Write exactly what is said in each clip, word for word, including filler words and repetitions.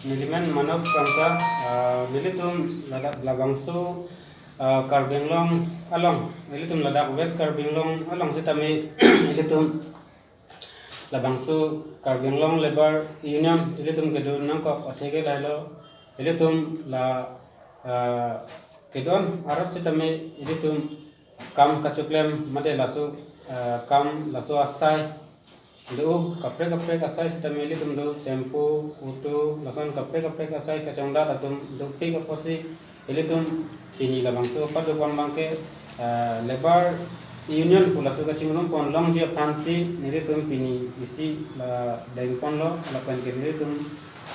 Nelimen Manav Kramsa, ah, nelitum ladak labangso, ah, Karbi Anglong along, nelitum ladak West Karbi Anglong along sitame, nelitum labangso Karbi Anglong Labour Union, nelitum kedo nangkok atheke lahelo, nelitum la, ah, kedo-an arat sitame, nelitum kam kachoklem mate laso, ah, kam laso asai do kaprek kaprek asai sitame ilitum do tempo, auto, lason kaprek kaprek asai kachongdat atum dopik apotsi ilitum pini labangso padopon abangke, ah, Labour Union pu laso kachingrum pon longji aphansi nelitum pini isi la dengponlo lapen ke nelitum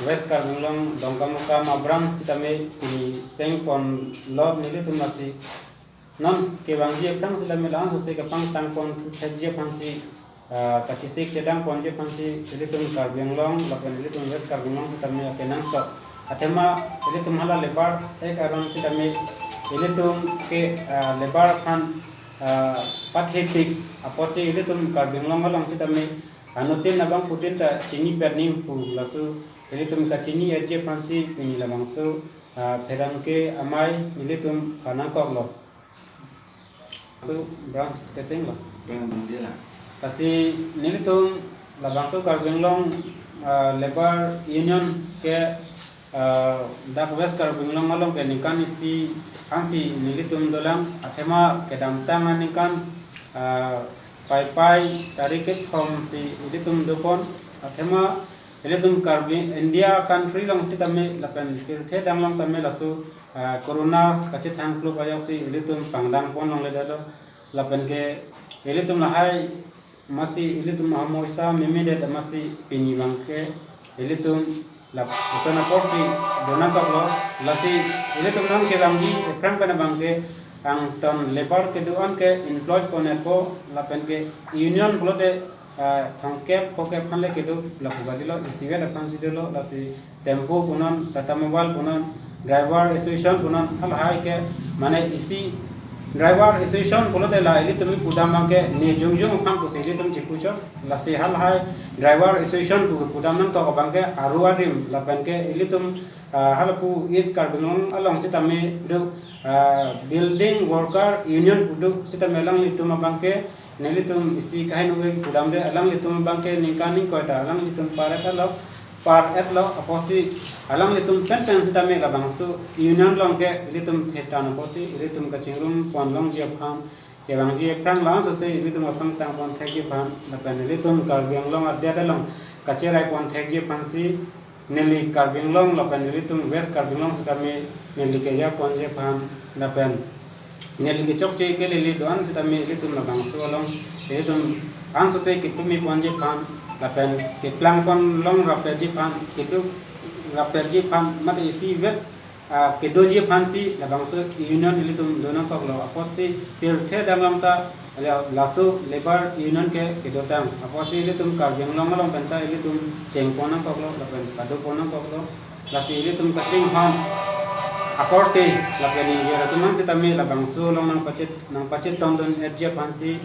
West Karbi Anglong Dongkamukam a-branch sitame pini sengponlo nelitum lasi non kevangji aphrang sitame la-an sose kapangtangpon thekji aphansi, ah, kachesik chedangponji aphansi ilitum Karbi Anglong lapen ilitum West Karbi Anglong sitame akenangsot. Athema ilitum hala Labour Act aron sitame ilitum ke, ah, labour aphan, ah, pathepik apotsi ilitum Karbi Anglong along sitame anuttin abangphutin ta chinipet nangji pu laso ilitum kachini-etji aphansi pini labangso, ah, pherangke amei nelitum kanangkoklo. So, branch kechenglo. Peng bang dia la. Lasi nelitum labangso Karbi Anglong, ah, Labour Union ke, ah, dak West Karbi Anglong along ke ningkan isi ansi nelitum dolang athema kedamtang aningkan, ah, Paipai tarik kethom si ilitum dopon athema ilitum Karbi India country along sitame lapen pirthe dang along tame laso, ah, corona kachethang kluk ajoksi ilitum pangdangpon longledetlo lapen ke ilitum lahai masi ilitum ahamoisa memedet masi pini abangke ilitum lapuson apotsi donangkoklo lasi ilitum non kevangji aphrang pen abangke angton labour kedo-an ke employed pon-etpo lapen ke union pulote, ah, thomkep phokep aphan le kedo lapu kalilo, isivet aphansi dolo, lasi tempo punon, Tata Mobile punon, driver association punon, halahai ke mane isi driver association pulote la ilitum pudam abangke ne jongjong aphan pusi ilitum chipuchot, lasi halahai driver association pu pudam nangkok abangke aru arim lapen ke ilitum, ah, halapu East Karbi Anglong along sitame do, ah, building worker union pu do sitame alanglitum abangke nelitum isi kahin uwe pudamde alanglitum abangke ningkan ningkoi ta alanglitum par-etlo, par-etlo apotsi alanglitum penpen sitame labangso union along ke ilitum thetan apotsi ilitum kachingrum pon longji aphan kevangji aphrang la-an sose ilitum apangtangpon thekji aphan lapen ilitum Karbi Anglong adet along kacherai pon thekji aphansi neli Karbi Anglong lapen ilitum West Karbi Anglong sitame neli keja ponji aphan lapen neli kechokche kelele do-an sitame ilitum labangso along ilitum an sose kepumi ponji aphan lapen keplang pon long rapetji aphan, kedo rapetji aphan mate isivet, ah, kedoji aphansi labangso union ilitum donangkoklo apotsi pirthe dang along ta la-, laso labour union ke kedotang apotsi ilitum Karbi Anglong along penta ilitum chengpon nangkoklo lapen padopon nangkoklo lasi ilitum kachinghon akorte lapen ingjir atum an sitame labangso along nangpachet nangpachetongdun-etji aphansi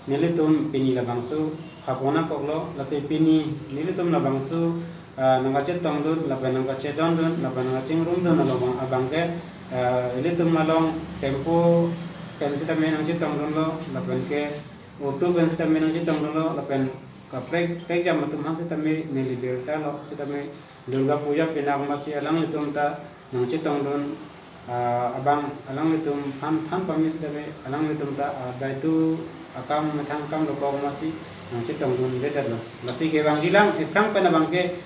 nelitum pini labangso hapon nangkoklo lasi pini nelitum labangso, ah, nangkachetongdun lapen nangkachedondun lapen nangkachingrumdun along abangke, ah, ilitum along tempo pen sitame nangchetongdunlo lapen ke auto pen sitame nangchetongdunlo lapen kaprek prekjam atum aphan sitame neli birtalo sitame Durga Puja pinak masi alanglitum ta nangchetongdun, ah, abang alanglitum aphan than pame sitame alanglitum ta, ah, daitu akam methang akam dokok masi nangchetongdundedetlo. Lasi kevangjilang aphrang pen abangke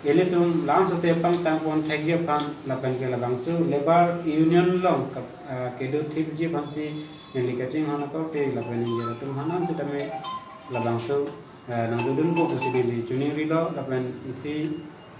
ilitum la-an sose pangtangpon thekji aphan lapen ke labangso labour union along kap-, ah, kedothipji aphansi neli kachinghon akorte lapen ingjir atum aphan an sitame labangso, ah, nangdodunpo pusi neli choningrilo lapen isi,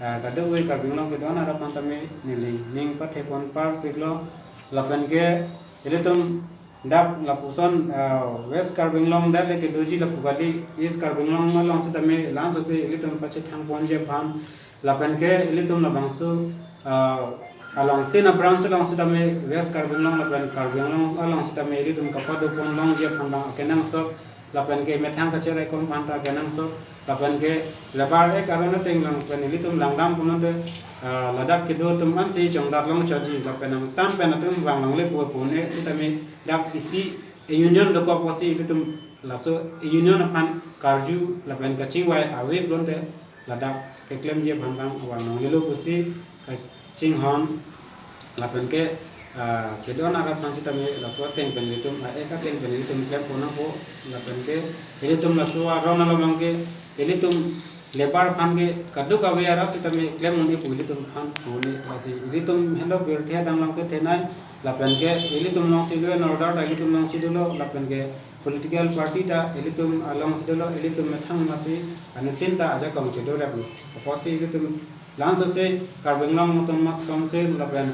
ah, kadokave Karbi Anglong kedo-an arat aphan tame neli ning pathepon parpiklo lapen ke ilitum dak lapuson, ah, West Karbi Anglong dak le kedoji lapu kali, East Karbi Anglong along sitame la-an sose ilitum pachethangponji aphan lapen ke ilitum labangso, ah, alongtin a-branch along sitame West Karbi Anglong lapen Karbi Anglong along sitame ilitum kapadopon longji aphan abang akenangsot lapen ke methang kacherai kom aphan ta akenangsot lapen ke labour act aron ateng along pen ilitum langdam punon de ah, ladak kedo atum ansi chongdak longchotji lapen angtan pen atum vang longle pu pune sitame dak isi a-union dokok pusi ilitum laso a-union aphan karju lapen kachingvai ave pulote ladak keklemji aphan vang longlelo pusi kachinghon lapen ke, ah, kedo-an arat aphan sitame laso ateng pen ilitum, ah, ek ateng pen ilitum klem ponnangpo lapen ke ilitum laso aron along ke ilitum labour aphan ke kadokave arat sitame klem un-e pu ilitum aphan pu-un-e lasi ilitum henlo birthe adang along ke thenai lapen ke ilitum alongsi law and order ta ilitum alongsi dolo lapen ke political party ta ilitum alongsi dolo ilitum methang masi anuttin ta ajakong chedoraplo. Apotsi ilitum langsose Karbi Anglong Autonomous Council lapen,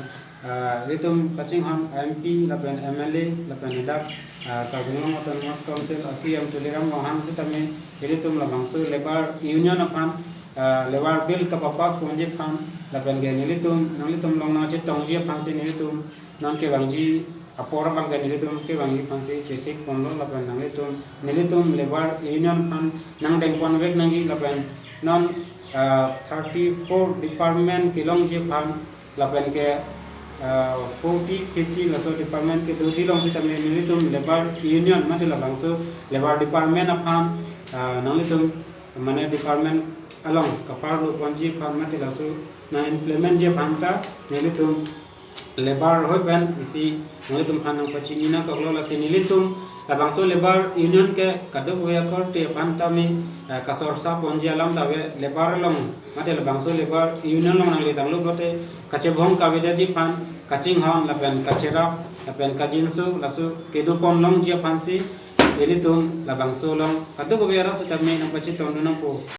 ah, ilitum kachinghon M P lapen M L A lapen ladak, ah, Karbi Anglong Autonomous Council a-C E M Tuliram Ronghang sitame ilitum labangso labour union aphan, ah, labour bill kapapass ponji aphan lapen ke nelitum nanglitum along nangchetongji aphansi nelitum non kevangji apor abang ke nelitum kevangji aphansi chesik ponlo lapen nanglitum nelitum labour union aphan nangdeng ponvek nangji lapen non, ah, thirty-four department kelongji aphan lapen ke, ah, forty, fifty laso department kedoji along sitame nelitum labour union mate labangso labour department aphan, ah, nanglitum mane department along kaparlo ponji aphan mate laso nang-implement ji aphan ta nelitum labour ahoi pen isi nanglitum aphan nangpachini nangkoklo lasi nelitum labangso labour union ke kadokave akorte aphan tame, eh, kasorsa ponji alam ta ave labour along mate labangso labour union along nangledanglo pulote kachebhong kavedetji aphan kachinghon lapen kacherap lapen kajinso laso kedo pon longji aphansi ilitum labangso along kadokave arat sitame nangpachetongdun nangpo.